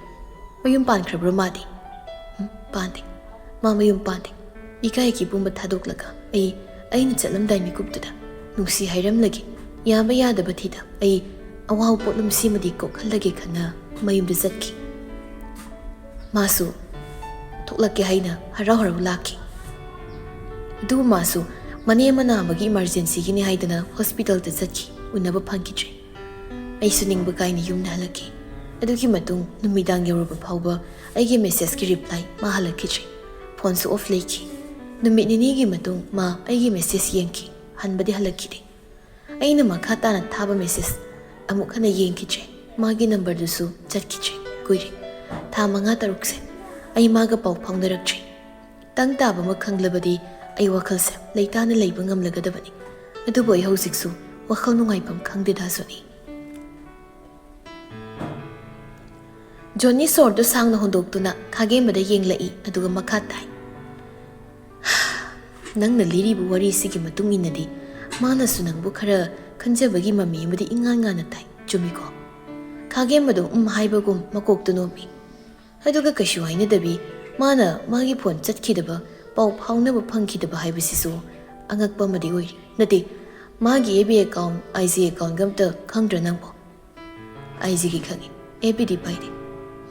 ꯃꯌꯨꯝ ꯄꯥꯟꯈ꯭ꯔꯕ꯭ꯔꯣ ꯃꯥꯗꯤ? ꯎꯝ, ꯄꯥꯟꯗꯦ꯫ ꯃꯥ ꯃꯌꯨꯝ ꯄꯥꯟꯗꯦ꯫ ꯏꯀꯥꯏꯒꯤ ꯄꯨꯝꯕ ꯊꯥꯗꯣꯛꯂꯒ ꯑꯩ, ꯑꯩꯅ ꯆꯠꯂꯝꯗꯥꯏ ꯃꯤꯀꯨꯞꯇꯨꯗ ꯅꯨꯡꯁꯤ ꯍꯥꯏꯔꯝꯂꯒꯦ꯫ ꯌꯥꯕ ꯌꯥꯗꯕ ꯊꯤꯗ ꯑꯩ ꯑꯋꯥꯕ ꯄꯣꯠꯂꯨꯝꯁꯤꯃꯗꯤ ꯀꯣꯛꯍꯜꯂꯒꯦ ꯈꯟꯅ ꯃꯌꯨꯝꯗ ꯆꯠꯈꯤ꯫ ꯃꯥꯁꯨ ꯊꯣꯛꯂꯛꯀꯦ ꯍꯥꯏꯅ ꯍꯔꯥꯎ ꯍꯔꯥꯎ ꯂꯥꯛꯈꯤ꯫ ꯑꯗꯨꯕꯨ ꯃꯥꯁꯨ ꯃꯅꯦ ꯑꯃ ꯅꯥꯕꯒꯤ ꯏꯃꯥꯔꯖꯦꯟꯁꯤꯒꯤꯅꯤ ꯍꯥꯏꯗꯅ ꯍꯣꯁꯄꯤꯇꯥꯜꯗ ꯆꯠꯈꯤ꯫ ꯎꯅꯕ ꯐꯪꯈꯤꯗ꯭ꯔꯦ꯫ ꯑꯩꯁꯨ ꯅꯤꯡꯕ ꯀꯥꯏꯅ ꯌꯨꯝꯗ ꯍꯜꯂꯛꯈꯤ꯫ ꯑꯗꯨꯒꯤ ꯃꯇꯨꯡ ꯅꯨꯃꯤꯗꯥꯡ ꯌꯧꯔꯕ ꯐꯥꯎꯕ ꯑꯩꯒꯤ ꯃꯦꯁꯦꯖꯀꯤ ꯔꯤꯄ꯭ꯂꯥꯏ ꯃꯥ ꯍꯜꯂꯛꯈꯤꯗ꯭ꯔꯦ꯫ ꯐꯣꯟꯁꯨ ꯑꯣꯐ ꯂꯩꯈꯤ꯫ ꯅꯨꯃꯤꯠ ꯅꯤꯅꯤꯒꯤ ꯃꯇꯨꯡ ꯃꯥ ꯑꯩꯒꯤ ꯃꯦꯁꯦꯖ ꯌꯦꯡꯈꯤ, ꯍꯟꯕꯗꯤ ꯍꯜꯂꯛꯈꯤꯗꯦ꯫ ꯑꯩꯅ ꯃꯈꯥ ꯇꯥꯅ ꯊꯥꯕ ꯃꯦꯁꯦꯖ ꯑꯃꯨꯛ ꯍꯟꯅ ꯌꯦꯡꯈꯤꯗ꯭ꯔꯦ꯫ ꯃꯥꯒꯤ ꯅꯝꯕꯔꯗꯨꯁꯨ ꯆꯠꯈꯤꯗ꯭ꯔꯦ꯫ ꯀꯨꯏꯔꯦ, ꯊꯥ ꯃꯉꯥ ꯇꯔꯨꯛꯁꯦ ꯑꯩ ꯃꯥꯒ ꯄꯥꯎ ꯐꯥꯎꯅꯔꯛꯇ꯭ꯔꯦ꯫ ꯇꯪ ꯇꯥꯕ ꯑꯃ ꯈꯪꯂꯕꯗꯤ ꯑꯩ ꯋꯥꯈꯜꯁꯦ ꯂꯩꯇꯥꯅ ꯂꯩꯕ ꯉꯝꯂꯒꯗꯕꯅꯤ꯫ ꯑꯗꯨꯕꯨ ꯑꯩ ꯍꯧꯖꯤꯛꯁꯨ ꯋꯥꯈꯜ ꯅꯨꯡꯉꯥꯏꯐꯝ ꯈꯪꯗꯦ ꯗꯥ ꯖꯣꯅꯤ꯫ ꯖꯣꯅꯤ ꯁꯣꯔꯗꯨ ꯁꯥꯡꯅ ꯍꯣꯟꯗꯣꯛꯇꯨꯅ ꯈꯥꯒꯦꯝꯕꯗ ꯌꯦꯡꯂꯛꯏ, ꯑꯗꯨꯒ ꯃꯈꯥ ꯇꯥꯏ꯫ ꯅꯪꯅ ꯂꯤꯔꯤꯕ ꯋꯥꯔꯤꯁꯤꯒꯤ ꯃꯇꯨꯡ ꯏꯟꯅꯗꯤ ꯃꯥꯅꯁꯨ ꯅꯪꯕꯨ ꯈꯔ ꯈꯟꯖꯕꯒꯤ ꯃꯃꯤ ꯑꯃꯗꯤ ꯏꯉꯥꯟ ꯉꯥꯟꯅ ꯇꯥꯏ, ꯆꯨꯝꯃꯤꯀꯣ? ꯈꯥꯒꯦꯝꯕꯗꯣ ꯎꯝ ꯍꯥꯏꯕꯒꯨꯝ ꯃꯀꯣꯛꯇꯨ ꯅꯣꯝꯃꯤ꯫ ꯑꯗꯨꯒ ꯀꯩꯁꯨ ꯍꯥꯏꯅꯗꯕꯤ ꯃꯥꯅ ꯃꯥꯒꯤ ꯐꯣꯟ ꯆꯠꯈꯤꯗꯕ, ꯄꯥꯎ ꯐꯥꯎꯅꯕ ꯐꯪꯈꯤꯗꯕ ꯍꯥꯏꯕꯁꯤꯁꯨ ꯑꯉꯛꯄ ꯑꯃꯗꯤ ꯑꯣꯏꯔꯤ꯫ ꯅꯠꯇꯦ, ꯃꯥꯒꯤ ꯑꯦꯐ ꯕꯤ ꯑꯦꯀꯥꯎꯟ, ꯑꯥꯏ ꯖꯤ ꯑꯦꯀꯥꯎꯟꯒ ꯑꯝꯇ ꯈꯪꯗ꯭ꯔꯥ ꯅꯪꯕꯣ? ꯑꯩꯁꯤꯒꯤ ꯈꯪꯉꯤ꯫ ꯑꯦꯐ ꯕꯤꯗꯤ ꯄꯥꯏꯗꯦ꯫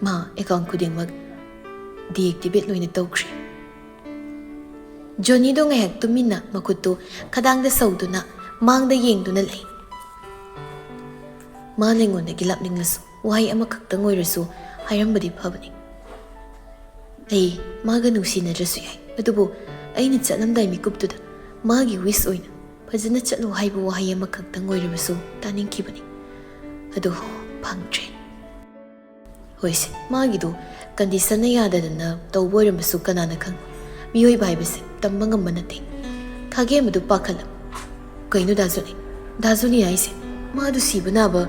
ꯃꯥ ꯑꯦꯀꯥꯎꯟ ꯈꯨꯗꯤꯡꯃꯛ deactivate ꯂꯣꯏꯅ ꯇꯧꯈ꯭ꯔꯦ꯫ ꯖꯣꯅꯤꯗꯣ ꯉꯥꯏꯍꯥꯛ ꯇꯨꯃꯤꯟꯅ ꯃꯈꯨꯠꯇꯨ ꯈꯗꯥꯡꯗ ꯁꯧꯗꯨꯅ ꯃꯥꯡꯗ ꯌꯦꯡꯗꯨꯅ ꯂꯩ꯫ ꯃꯥꯅ ꯑꯩꯉꯣꯟꯗꯒꯤ ꯂꯥꯞꯅꯤꯡꯂꯁꯨ ꯋꯥꯍꯩ ꯑꯃꯈꯛꯇꯪ ꯑꯣꯏꯔꯁꯨ ꯍꯥꯏꯔꯝꯕꯗꯤ ꯐꯕꯅꯤ꯫ ꯑꯩ ꯃꯥꯒ ꯅꯨꯡꯁꯤꯅꯗ꯭ꯔꯁꯨ ꯌꯥꯏ, ꯑꯗꯨꯕꯨ ꯑꯩꯅ ꯆꯠꯂꯝꯗꯥꯏ ꯃꯤꯀꯨꯞꯇꯨꯗ ꯃꯥꯒꯤ wish ꯑꯣꯏꯅ ꯐꯖꯅ ꯆꯠꯂꯨ ꯍꯥꯏꯕ ꯋꯥꯍꯩ ꯑꯃꯈꯛꯇꯪ ꯑꯣꯏꯔꯕꯁꯨ ꯇꯥꯅꯤꯡꯈꯤꯕꯅꯤ꯫ ꯑꯗꯨ ꯐꯪꯗ꯭ꯔꯦ꯫ ꯍꯣꯏꯁꯦ, ꯃꯥꯒꯤꯗꯨ conditionꯅ ꯌꯥꯗꯗꯅ ꯇꯧꯕ ꯑꯣꯏꯔꯝꯕꯁꯨ ꯀꯅꯥꯅ ꯈꯪ? ꯃꯤꯑꯣꯏꯕ ꯍꯥꯏꯕꯁꯦ ꯇꯝꯕ ꯉꯝꯕ ꯅꯠꯇꯦ꯫ ꯈꯥꯒꯦꯝꯕꯗꯨ ꯄꯥꯈꯠꯂ, "ꯀꯩꯅꯣ ꯗꯥꯖꯨꯅꯤ? ꯗꯥꯖꯨꯅꯤ ꯍꯥꯏꯁꯦ? ꯃꯥꯗꯨ ꯁꯤꯕ ꯅꯥꯕ?"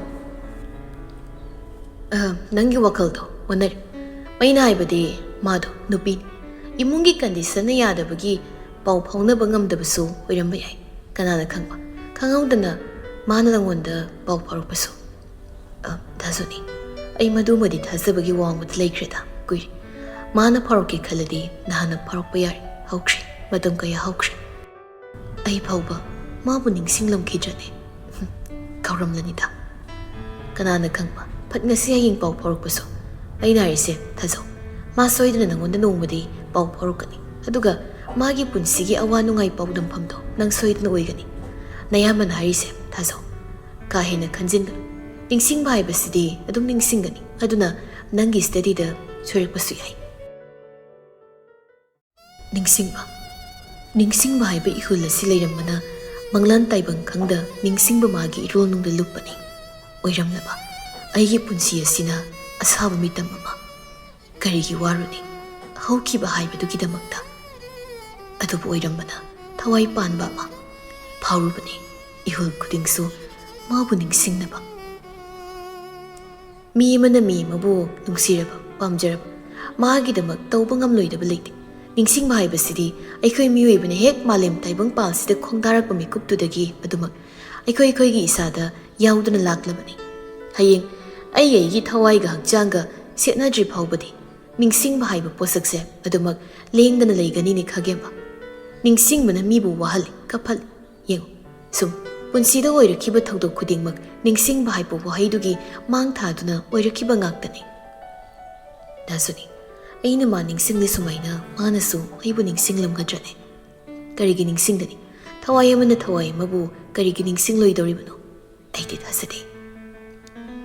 "ꯑ, ꯅꯪꯒꯤ ꯋꯥꯈꯜꯗꯣ ꯑꯣꯟꯅꯔꯦ꯫ ꯑꯩꯅ ꯍꯥꯏꯕꯗꯤ ꯃꯥꯗꯣ ꯅꯨꯄꯤꯅꯤ꯫ ꯏꯃꯨꯡꯒꯤ conditionꯅ ꯌꯥꯗꯕꯒꯤ ꯄꯥꯎ ꯐꯥꯎꯅꯕ ꯉꯝꯗꯕꯁꯨ ꯑꯣꯏꯔꯝꯕ ꯌꯥꯏ꯫ ꯀꯅꯥꯅ ꯈꯪꯕ? ꯈꯪꯍꯧꯗꯅ ꯃꯥꯅ ꯅꯪꯉꯣꯟꯗ ꯄꯥꯎ ꯐꯥꯎꯔꯛꯄꯁꯨ꯫" "ꯑ, ꯗꯥꯖꯨꯅꯤ, ꯑꯩ ꯃꯗꯨꯃꯗꯤ ꯊꯥꯖꯕꯒꯤ ꯋꯥꯡꯃꯗ ꯂꯩꯈ꯭ꯔꯦꯗ꯫ ꯀꯨꯏꯔꯦ꯫ ꯃꯥꯅ ꯐꯥꯎꯔꯛꯀꯦ ꯈꯜꯂꯗꯤ ꯅꯍꯥꯟꯅ ꯐꯥꯎꯔꯛꯄ ꯌꯥꯔꯦ꯫ ꯍꯧꯈ꯭ꯔꯦ꯫ ꯃꯇꯝ ꯀꯌꯥ ꯍꯧꯈ꯭ꯔꯦ꯫ ꯑꯩ ꯐꯥꯎꯕ ꯃꯥꯕꯨ ꯅꯤꯡꯁꯤꯡꯂꯝꯈꯤꯗ꯭ꯔꯅꯦ?" "ꯍꯨꯝ, ꯀꯥꯎꯔꯝꯂꯅꯤꯗ꯫ ꯀꯅꯥꯅ ꯈꯪꯕ, ꯐꯠ ꯉꯁꯤ ꯍꯌꯦꯡ ꯄꯥꯎ ꯐꯥꯎꯔꯛꯄꯁꯨ꯫ ꯑꯩꯅ ꯍꯥꯏꯔꯤꯁꯦ ꯊꯥꯖꯧ꯫ ꯃꯥ ꯁꯣꯏꯗꯅ ꯅꯪꯉꯣꯟꯗ ꯅꯣꯡꯃꯗꯤ ꯄꯥꯎ ꯐꯥꯎꯔꯛꯀꯅꯤ꯫ ꯑꯗꯨꯒ ꯃꯥꯒꯤ ꯄꯨꯟꯁꯤꯒꯤ ꯑꯋꯥ ꯅꯨꯡꯉꯥꯏ ꯄꯥꯎꯗꯝꯐꯝꯗꯣ ꯅꯪ ꯁꯣꯏꯗꯅ ꯑꯣꯏꯒꯅꯤ꯫ ꯅꯌꯥꯝꯕꯅ ꯍꯥꯏꯔꯤꯁꯦ ꯊꯥꯖꯧ꯫ ꯀꯥ ꯍꯦꯟꯅ ꯈꯟꯖꯤꯟꯒꯅꯨ꯫ ꯅꯤꯡꯁꯤꯡꯕ ꯍꯥꯏꯕꯁꯤꯗꯤ ꯑꯗꯨꯝ ꯅꯤꯡꯁꯤꯡꯒꯅꯤ꯫ ꯑꯗꯨꯅ ꯅꯪꯒꯤ studyꯗ ꯁꯣꯏꯔꯛꯄꯁꯨ ꯌꯥꯏ꯫" ꯅꯤꯡꯁꯤꯡꯕ꯫ ꯅꯤꯡꯁꯤꯡꯕ ꯍꯥꯏꯕ ꯏꯍꯨꯜ ꯑꯁꯤ ꯂꯩꯔꯝꯕꯅ ꯃꯪꯂꯥꯟ ꯇꯥꯏꯕꯪ ꯈꯪꯗ ꯅꯤꯡꯁꯤꯡꯕ ꯃꯥꯒꯤ ꯏꯔꯣꯜꯅꯨꯡꯗ ꯂꯨꯞꯄꯅꯤ꯫ ꯑꯣꯏꯔꯝꯂꯕ ꯑꯩꯒꯤ ꯄꯨꯟꯁꯤ ꯑꯁꯤꯅ ꯑꯁꯥꯕ ꯃꯤꯇꯝ ꯑꯃ꯫ ꯀꯔꯤꯒꯤ ꯋꯥꯔꯨꯅꯤ? ꯍꯧꯈꯤꯕ ꯍꯥꯏꯕꯗꯨꯒꯤꯗꯃꯛꯇ꯫ ꯑꯗꯨꯕꯨ ꯑꯣꯏꯔꯝꯕꯅ ꯊꯋꯥꯏ ꯄꯥꯟꯕ ꯑꯃ ꯐꯥꯎꯔꯨꯕꯅꯤ꯫ ꯏꯍꯨꯜ ꯈꯨꯗꯤꯡꯁꯨ ꯃꯥꯕꯨ ꯅꯤꯡꯁꯤꯡꯅꯕ꯫ ꯃꯤ ꯑꯃꯅ ꯃꯤ ꯑꯃꯕꯨ ꯅꯨꯡꯁꯤꯔꯕ, ꯄꯥꯝꯖꯔꯕ, ꯃꯥꯒꯤꯗꯃꯛ ꯇꯧꯕ ꯉꯝꯂꯣꯏꯗꯕ ꯂꯩꯇꯦ꯫ ꯅꯤꯡꯁꯤꯡꯕ ꯍꯥꯏꯕꯁꯤꯗꯤ ꯑꯩꯈꯣꯏ ꯃꯤꯑꯣꯏꯕꯅ ꯍꯦꯛ ꯃꯥꯂꯦꯝ ꯇꯥꯏꯕꯪ ꯄꯥꯜꯁꯤꯗ ꯈꯣꯡꯗꯥꯔꯛꯄ ꯃꯤꯀꯨꯞꯇꯨꯗꯒꯤ ꯑꯗꯨꯃꯛ ꯑꯩꯈꯣꯏ ꯑꯩꯈꯣꯏꯒꯤ ꯏꯁꯥꯗ ꯌꯥꯎꯗꯨꯅ ꯂꯥꯛꯂꯕꯅꯤ꯫ ꯍꯌꯦꯡ ꯑꯩ ꯑꯩꯒꯤ ꯊꯋꯥꯏꯒ ꯍꯛꯆꯥꯡꯒ ꯁꯦꯠꯅꯗ꯭ꯔꯤ ꯐꯥꯎꯕꯗꯤ ꯅꯤꯡꯁꯤꯡꯕ ꯍꯥꯏꯕ ꯄꯣꯠꯁꯛꯁꯦ ꯑꯗꯨꯃꯛ ꯂꯦꯡꯗꯅ ꯂꯩꯒꯅꯤꯅꯦ ꯈꯥꯒꯦꯝꯕ꯫ ꯅꯤꯡꯁꯤꯡꯕꯅ ꯃꯤꯕꯨ ꯋꯥꯍꯜꯂꯤ, ꯀꯞꯍꯜꯂꯤ꯫ ꯌꯦꯡꯉꯨ, ꯁꯨꯝ ꯄꯨꯟꯁꯤꯗ ꯑꯣꯏꯔꯛꯈꯤꯕ ꯊꯧꯗꯣꯛ ꯈꯨꯗꯤꯡꯃꯛ ꯅꯤꯡꯁꯤꯡꯕ ꯍꯥꯏꯕ ꯋꯥꯍꯩꯗꯨꯒꯤ ꯃꯥꯡ ꯊꯥꯗꯨꯅ ꯑꯣꯏꯔꯛꯈꯤꯕ ꯉꯥꯛꯇꯅꯤ꯫ ꯗꯥꯁꯨꯅꯤ, ꯑꯩꯅ ꯃꯥ ꯅꯤꯡꯁꯤꯡꯂꯤ ꯁꯨꯃꯥꯏꯅ ꯃꯥꯅꯁꯨ ꯑꯩꯕꯨ ꯅꯤꯡꯁꯤꯡꯂꯝꯒꯗ꯭ꯔꯅꯦ? ꯀꯔꯤꯒꯤ ꯅꯤꯡꯁꯤꯡꯒꯅꯤ? ꯊꯋꯥꯏ ꯑꯃꯅ ꯊꯋꯥꯏ ꯑꯃꯕꯨ ꯀꯔꯤꯒꯤ ꯅꯤꯡꯁꯤꯡꯂꯣꯏꯗꯧꯔꯤꯕꯅꯣ? ꯑꯩꯗꯤ ꯊꯥꯖꯗꯦ꯫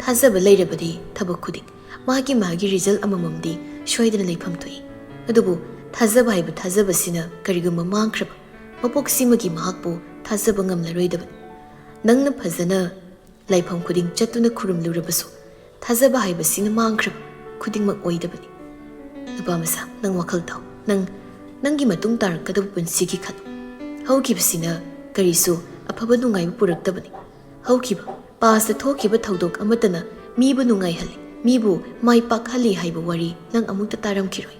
ꯊꯥꯖꯕ ꯂꯩꯔꯕꯗꯤ ꯊꯕꯛ ꯈꯨꯗꯤꯡ ꯃꯥꯒꯤ ꯃꯥꯒꯤ ꯔꯤꯖꯜ ꯑꯃꯃꯝꯗꯤ ꯁꯣꯏꯗꯅ ꯂꯩꯐꯝ ꯊꯣꯛꯏ꯫ ꯑꯗꯨꯕꯨ ꯊꯥꯖꯕ ꯍꯥꯏꯕ ꯊꯥꯖꯕꯁꯤꯅ ꯀꯔꯤꯒꯨꯝꯕ ꯃꯥꯡꯈ꯭ꯔꯕ, ꯃꯄꯣꯛꯁꯤꯃꯒꯤ ꯃꯍꯥꯛꯄꯨ ꯊꯥꯖꯕ ꯉꯝꯂꯔꯣꯏꯗꯕꯅꯤ꯫ ꯅꯪꯅ ꯐꯖꯅ ꯂꯥꯏꯐꯝ ꯈꯨꯗꯤꯡ ꯆꯠꯇꯨꯅ ꯈꯨꯔꯨꯝꯂꯨꯔꯕꯁꯨ, ꯊꯥꯖꯕ ꯍꯥꯏꯕꯁꯤꯅ ꯃꯥꯡꯈ꯭ꯔꯕ ꯈꯨꯗꯤꯡꯃꯛ ꯑꯣꯏꯗꯕꯅꯤ꯫ ꯅꯨꯄꯥ ꯃꯆꯥ, ꯅꯪ ꯋꯥꯈꯜ ꯇꯥꯎ꯫ ꯅꯪ, ꯅꯪꯒꯤ ꯃꯇꯨꯡ ꯇꯥꯔꯛꯀꯗꯕ ꯄꯨꯟꯁꯤꯒꯤ ꯈꯜꯂꯨ꯫ ꯍꯧꯈꯤꯕꯁꯤꯅ ꯀꯔꯤꯁꯨ ꯑꯐꯕ ꯅꯨꯡꯉꯥꯏꯕ ꯄꯨꯔꯛꯇꯕꯅꯤ꯫ ꯍꯧꯈꯤꯕ, ꯄꯥꯁꯇ ꯊꯣꯛꯈꯤꯕ ꯊꯧꯗꯣꯛ ꯑꯃꯠꯇꯅ ꯃꯤꯕꯨ ꯅꯨꯡꯉꯥꯏꯍꯜꯂꯤ, ꯃꯤꯕꯨ ꯃꯥꯏ ꯄꯥꯛꯍꯜꯂꯤ ꯍꯥꯏꯕ ꯋꯥꯔꯤ ꯅꯪ ꯑꯃꯨꯛꯇ ꯇꯥꯔꯝꯈꯤꯔꯣꯏ꯫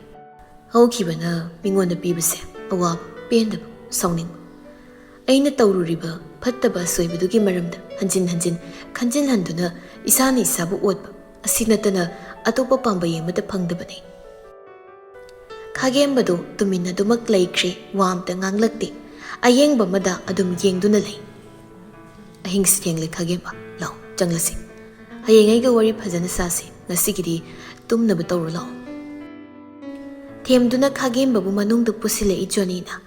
ꯍꯧꯈꯤꯕꯅ ꯃꯤꯉꯣꯟꯗ ꯄꯤꯕꯁꯦ ꯑꯋꯥꯕ, ꯄꯦꯟꯗꯕ, ꯁꯥꯎꯅꯤꯡꯕ꯫ ꯑꯩꯅ ꯇꯧꯔꯨꯔꯤꯕ ꯐꯠꯇꯕ ꯑꯁꯣꯏꯕꯗꯨꯒꯤ ꯃꯔꯝꯗ ꯍꯟꯖꯤꯟ ꯍꯟꯖꯤꯟ ꯈꯟꯖꯤꯜꯍꯟꯗꯨꯅ ꯏꯁꯥꯅ ꯏꯁꯥꯕꯨ ꯑꯣꯠꯄ ꯑꯁꯤ ꯅꯠꯇꯅ ꯑꯇꯣꯞꯄ ꯄꯥꯝꯕꯩ ꯑꯃꯠꯇ ꯐꯪꯗꯕꯅꯤ꯫ ꯈꯥꯒꯦꯝꯕꯗꯨ ꯇꯨꯃꯤꯟꯅꯗꯨꯃꯛ ꯂꯩꯈ꯭ꯔꯦ, ꯋꯥ ꯑꯝꯇ ꯉꯥꯡꯂꯛꯇꯦ꯫ ꯑꯌꯦꯡꯕ ꯑꯃꯗ ꯑꯗꯨꯝ ꯌꯦꯡꯗꯨꯅ ꯂꯩ꯫ ꯑꯍꯤꯡꯁꯤ ꯊꯦꯡꯂꯦ ꯈꯥꯒꯦꯝꯕ, ꯂꯥꯎ ꯆꯪꯂꯁꯤ꯫ ꯍꯌꯦꯡ ꯑꯩꯒ ꯋꯥꯔꯤ ꯐꯖꯅ ꯁꯥꯁꯤ, ꯉꯁꯤꯒꯤꯗꯤ ꯇꯨꯝꯅꯕ ꯇꯧꯔꯣ ꯂꯥꯎ꯫ ꯊꯦꯝꯗꯨꯅ ꯈꯥꯒꯦꯝꯕꯕꯨ ꯃꯅꯨꯡꯗ ꯄꯨꯁꯤꯜꯂꯛꯏ ꯖꯣꯅꯤꯅ꯫